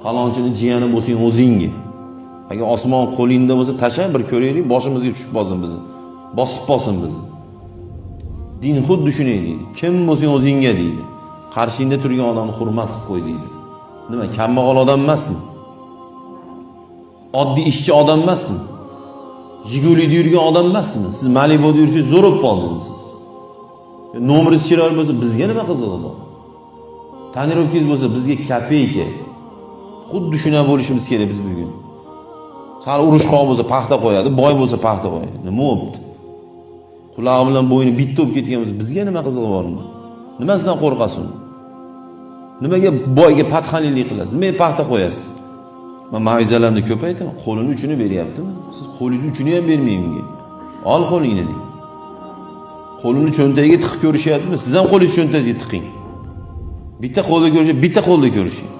Falonchini jiyani bo'lsang o'zingga. Agar osmon qo'lingda bo'lsa tasha, bir ko'raylik, boshimizga tushib qolsin bizni. Bosib qolsin bizni. Din xuddi shunday deydi. Kim bo'lsang o'zingga deydi. Qarshingda turgan odamni hurmat qilib qo'y deydi. Nima, kambag'al odam emasmi? Oddiy ishchi odam emasmi? Jigulida yurgan odam emasmi? Siz Malibuda yursangiz zo'r bo'lib qoldingizmi siz? Nomeringiz chiroyli bo'lsa bizga nima qizig'i bor? Тонировка ngiz bo'lsa bizga копейка. Xuddi shunaqa bo'lishimiz kerak biz bugun. Sal urushqoq bo'lsa paxta qo'yadi, boy bo'lsa paxta qo'yadi. Nima bo'pti? Qulog'i bilan bo'yni bitta bo'lib ketgan bo'lsa bizga nima qizig'i bor uni? Nimasidan qo'rqasiz uni? Nimaga boyga patxanlik qilasiz? Nimaga paxta qo'yasiz? Men ma'yuzalarni ko'p aytaman, qo'lini uchini beryaptimi? Siz qo'lingizni uchini ham bermang unga. Ol qo'lingni deng. Qo'lini cho'ntagiga tiqib ko'rishyaptimi? Siz ham qo'lingizni cho'ntagingizga tiqing. Bitta qo'lda ko'rishib, bitta qo'lda ko'rishing.